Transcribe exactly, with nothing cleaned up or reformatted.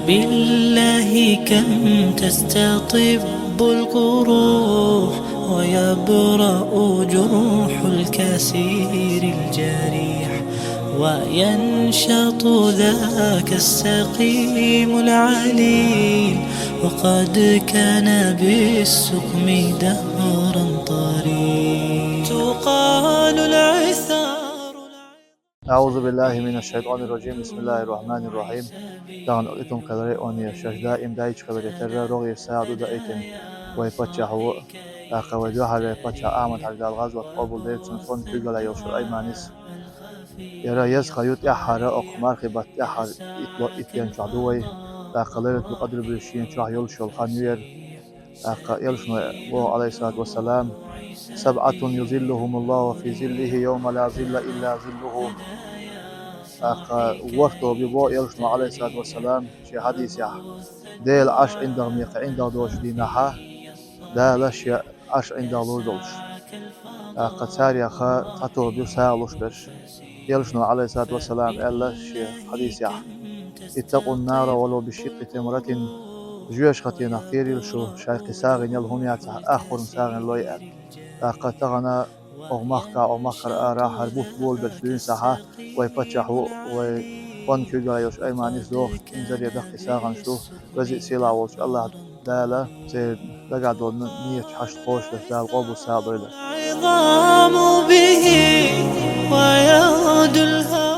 بالله كم تستطب القروح، ويبرأ جرح الكسير الجريح، وينشط ذاك السقيم العليل، وقد كان بالسقم دهرا طريق. تقال العثار. أعوذ بالله من الشيطان الرجيم. بسم الله الرحمن الرحيم. Тахан итум каларе они шаш даим дайч каларе терра рогъир саду да итим. Вай паччахьу, тӀаккха вай дуьхьара паччахь Ахьмад-Хьажа, Дала гӀазот къобал дойла цун, фон куьйгалла йолуш Айманис. Яра еза хан ю тӀаьххьара, окху мархи бат тӀаьххьара итло иттен чохь ду вай. ТӀаккха Лайлатул Къадр буьйш шен чохь йолуш йолу хан ю яра. ТӀаккха элчано боху, Ӏалайхиссалату вассалам: «سبعة يظلهم الله في ظله يوم لا ظل إلا ظله». ТӀаккха ворхӀ тоба ю боху элчано, Ӏалайхиссалату вассалам, шен хьадисехь: «Делан Ӏаш ӀиндагӀ мекха ӀиндагӀ доцучу дийнахьа Дала шен Ӏаш ӀиндагӀ лур долуш». ТӀаккха царех цхьа тоба ю сагӀа луш берш. Элчано, Ӏалайхиссалату вассалам, аьлла шен хьадисехь: «اتقوا النار ولو بشق تمرة». Жоьжахатинах кхерийла шу, шайн кхин сагӀина яла хӀума яцахь, аххурна сагӀина лой аьлла. ТӀаккха тахана оха махка, оха махкара ара хӀара бутт болабелча дуьйна сахьа, вай паччахь ву, вай фон куьйгалла йолуш Айманис доху инзаре даккхий сагӀанаш ду. Веза а, сийлахь волчу АллахӀ Дала церан дагахь долу нияташ, хьашт кхочушдеш, Дала къобал сагӀа дойла. العظام به ويغدو الهوى.